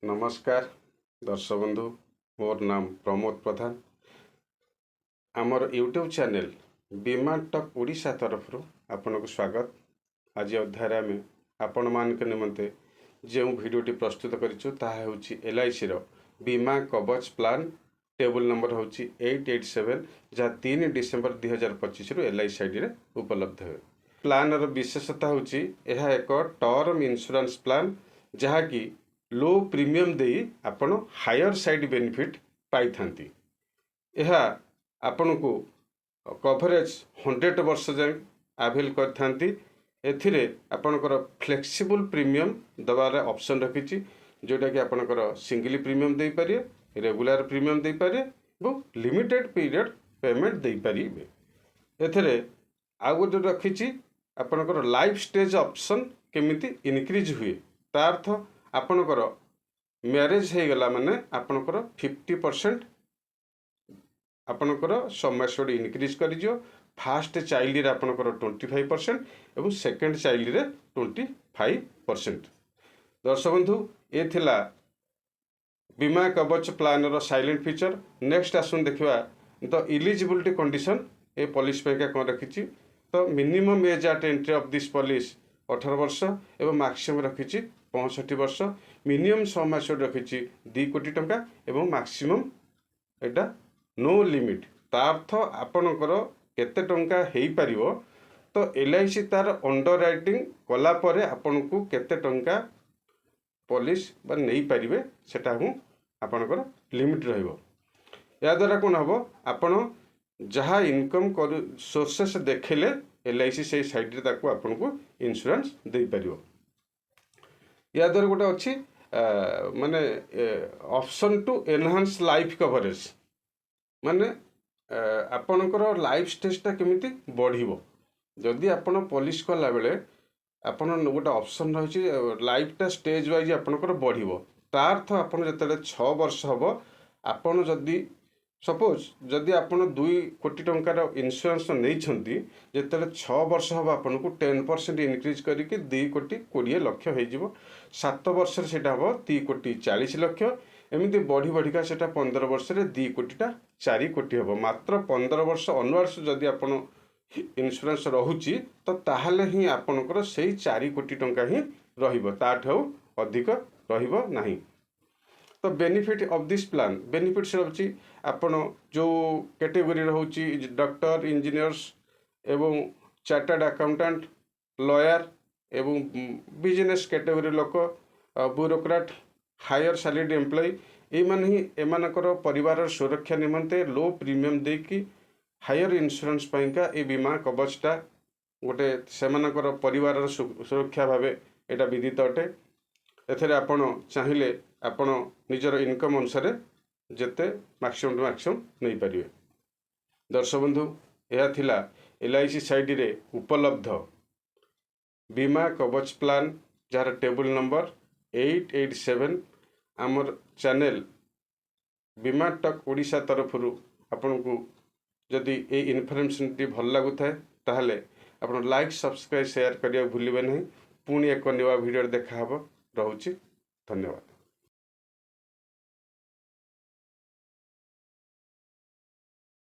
ନମସ୍କାର ଦର୍ଶକ ବନ୍ଧୁ, ମୋର ନାମ ପ୍ରମୋଦ ପ୍ରଧାନ। ଆମର ୟୁଟ୍ୟୁବ୍ ଚ୍ୟାନେଲ୍ ବୀମା ଟକ୍ ଓଡ଼ିଶା ତରଫରୁ ଆପଣଙ୍କୁ ସ୍ୱାଗତ। ଆଜି ଅଧ୍ୟାୟରେ ଆମେ ଆପଣମାନଙ୍କ ନିମନ୍ତେ ଯେଉଁ ଭିଡ଼ିଓଟି ପ୍ରସ୍ତୁତ କରିଛୁ, ତାହା ହେଉଛି ଏଲ୍ଆଇସିର ବୀମା କବଚ ପ୍ଲାନ୍। ଟେବୁଲ୍ ନମ୍ବର ହେଉଛି 887, ଯାହା 3 ଡିସେମ୍ବର 2025ରୁ ଏଲ୍ଆଇସି ଆଇଡ଼ିରେ ଉପଲବ୍ଧ ହେବ। ପ୍ଲାନ୍ର ବିଶେଷତା ହେଉଛି, ଏହା ଏକ ଟର୍ମ ଇନ୍ସୁରାନ୍ସ ପ୍ଲାନ୍, ଯାହାକି ଲୋ ପ୍ରିମିୟମ୍ ଦେଇ ଆପଣ ହାୟର ସାଇଡ଼୍ ବେନିଫିଟ୍ ପାଇଥାନ୍ତି। ଏହା ଆପଣଙ୍କୁ କଭରେଜ୍ 100 ବର୍ଷ ଯାଏଁ ଆଭେଲ୍ କରିଥାନ୍ତି। ଏଥିରେ ଆପଣଙ୍କର ଫ୍ଲେକ୍ସିବୁଲ୍ ପ୍ରିମିୟମ୍ ଦେବାର ଅପସନ୍ ରଖିଛି, ଯେଉଁଟାକି ଆପଣଙ୍କର ସିଙ୍ଗିଲ୍ ପ୍ରିମିୟମ୍ ଦେଇପାରିବେ, ରେଗୁଲାର ପ୍ରିମିୟମ୍ ଦେଇପାରିବେ ଏବଂ ଲିମିଟେଡ଼୍ ପିରିୟଡ଼ ପେମେଣ୍ଟ ଦେଇପାରିବେ। ଏଥିରେ ଆଉ ଗୋଟେ ରଖିଛି, ଆପଣଙ୍କର ଲାଇଫ୍ ଷ୍ଟେଜ୍ ଅପସନ୍ କେମିତି ଇନକ୍ରିଜ୍ ହୁଏ। ତା ଅର୍ଥ ଆପଣଙ୍କର ମ୍ୟାରେଜ୍ ହେଇଗଲା ମାନେ ଆପଣଙ୍କର 50% ଆପଣଙ୍କର ସମ୍ ଆସ୍ୟୋର୍ଡ ଇନକ୍ରିଜ୍ କରିଯିବ। ଫାଷ୍ଟ ଚାଇଲ୍ଡରେ ଆପଣଙ୍କର 25% ଏବଂ ସେକେଣ୍ଡ ଚାଇଲ୍ଡରେ 25%। ଦର୍ଶକ ବନ୍ଧୁ, ଏ ଥିଲା ବୀମା କବଚ ପ୍ଲାନ୍ର ସାଲିଏଣ୍ଟ ଫିଚର୍। ନେକ୍ସଟ ଆସନ୍ତୁ ଦେଖିବା ଦ ଇଲିଜିବିଲିଟି କଣ୍ଡିସନ୍, ଏ ପଲିସି ପାଇଁକା କ'ଣ ରଖିଛି। ତ minimum age at entry of this policy 18 ବର୍ଷ ଏବଂ ମାକ୍ସିମମ୍ ରଖିଛି 65 ବର୍ଷ। ମିନିମମ୍ ସମ୍ ଆସ୍ୟୋର୍ଡ ରଖିଛି 2 କୋଟି ଟଙ୍କା ଏବଂ ମାକ୍ସିମମ୍ ଏଇଟା ନୋ ଲିମିଟ୍। ତା ଅର୍ଥ ଆପଣଙ୍କର କେତେ ଟଙ୍କା ହେଇପାରିବ, ତ ଏଲ୍ଆଇସି ତାର ଅଣ୍ଡର ରାଇଟିଂ କଲା ପରେ ଆପଣଙ୍କୁ କେତେ ଟଙ୍କା ପଲିସି ବା ନେଇପାରିବେ, ସେଟା ହିଁ ଆପଣଙ୍କର ଲିମିଟ୍ ରହିବ। ଏହାଦ୍ୱାରା କ'ଣ ହେବ? ଆପଣ ଯାହା ଇନକମ୍ କରୁ ସୋର୍ସେସ୍ ଦେଖିଲେ ଏଲ୍ଆଇସି ସେଇ ସାଇଡ଼୍ରେ ତାକୁ ଆପଣଙ୍କୁ ଇନ୍ସୁରାନ୍ସ ଦେଇପାରିବ। ଏହାଦ୍ୱାରା ଗୋଟେ ଅଛି ମାନେ option to enhance life coverage, ମାନେ ଆପଣଙ୍କର ଲାଇଫ୍ ଷ୍ଟେଜ୍ଟା କେମିତି ବଢ଼ିବ। ଯଦି ଆପଣ ପଲିସି କଲାବେଳେ ଆପଣ ଗୋଟେ ଅପସନ୍ ରହିଛି, ଲାଇଫ୍ଟା ଷ୍ଟେଜ୍ ୱାଇଜ୍ ଆପଣଙ୍କର ବଢ଼ିବ। ତା ଅର୍ଥ ଆପଣ ଯେତେବେଳେ 6 ବର୍ଷ ହେବ, ଆପଣ ଯଦି ସପୋଜ୍ ଯଦି ଆପଣ 2 କୋଟି ଟଙ୍କାର ଇନ୍ସୁରାନ୍ସ ନେଇଛନ୍ତି, ଯେତେବେଳେ 6 ବର୍ଷ ହେବ ଆପଣଙ୍କୁ 10% ଇନକ୍ରିଜ୍ କରିକି 2 କୋଟି 20 ଲକ୍ଷ ହେଇଯିବ। 7 ବର୍ଷରେ ସେଇଟା ହେବ 2 କୋଟି 40 ଲକ୍ଷ। ଏମିତି ବଢ଼ି ବଢ଼ିକା ସେଇଟା 15 ବର୍ଷରେ 2 କୋଟିଟା 4 କୋଟି ହେବ। ମାତ୍ର 15 ବର୍ଷ ଅନୱାର୍ଡ଼ସ୍ ଯଦି ଆପଣ ଇନ୍ସୁରାନ୍ସ ରହୁଛି, ତ ତାହେଲେ ହିଁ ଆପଣଙ୍କର ସେଇ 4 କୋଟି ଟଙ୍କା ହିଁ ରହିବ, ତାଠୁ ଆଉ ଅଧିକ ରହିବ ନାହିଁ। ତ benefit of this plan, benefits ରହୁଛି, ଆପଣ ଯେଉଁ କ୍ୟାଟେଗୋରୀ ରହୁଛି, ଡକ୍ଟର, ଇଞ୍ଜିନିୟର୍ସ ଏବଂ ଚାର୍ଟାର୍ଡ଼ ଆକାଉଣ୍ଟାଣ୍ଟ, ଲୟାର ଏବଂ ବିଜନେସ୍ କ୍ୟାଟେଗୋରୀ ଲୋକ, ବ୍ୟୁରୋକ୍ରାଟ୍, ହାୟର ସାଲେରୀ ଏମ୍ପ୍ଲୟି, ଏଇମାନେ ହିଁ ଏମାନଙ୍କର ପରିବାରର ସୁରକ୍ଷା ନିମନ୍ତେ ଲୋ ପ୍ରିମିୟମ୍ ଦେଇକି ହାୟର ଇନ୍ସୁରାନ୍ସ ପାଇଁକା ଏ ବୀମା କବଚଟା ଗୋଟେ ସେମାନଙ୍କର ପରିବାରର ସୁରକ୍ଷା ଭାବେ ଏଇଟା ବିଦିତ ଅଟେ। ଏଥିରେ ଆପଣ ଚାହିଁଲେ ଆପଣ ନିଜର ଇନକମ୍ ଅନୁସାରେ ଯେତେ ମାକ୍ସିମମ୍ ଟୁ ମାକ୍ସିମମ୍ ନେଇପାରିବେ। ଦର୍ଶକ ବନ୍ଧୁ, ଏହା ଥିଲା ଏଲ୍ଆଇସି ସାଇଡ଼ରେ ଉପଲବ୍ଧ ବୀମା କବଚ ପ୍ଲାନ୍, ଯାହାର ଟେବୁଲ୍ ନମ୍ବର 887। ଆମର ଚ୍ୟାନେଲ୍ ବୀମା ଟକ୍ ଓଡ଼ିଶା ତରଫରୁ ଆପଣଙ୍କୁ ଯଦି ଏଇ ଇନଫର୍ମେସନ୍ଟି ଭଲ ଲାଗୁଥାଏ, ତାହେଲେ ଆପଣ ଲାଇକ୍, ସବସ୍କ୍ରାଇବ୍, ସେୟାର କରିବାକୁ ଭୁଲିବେ ନାହିଁ। ପୁଣି ଏକ ନୂଆ ଭିଡ଼ିଓରେ ଦେଖାହେବ। ରହୁଛି, ଧନ୍ୟବାଦ।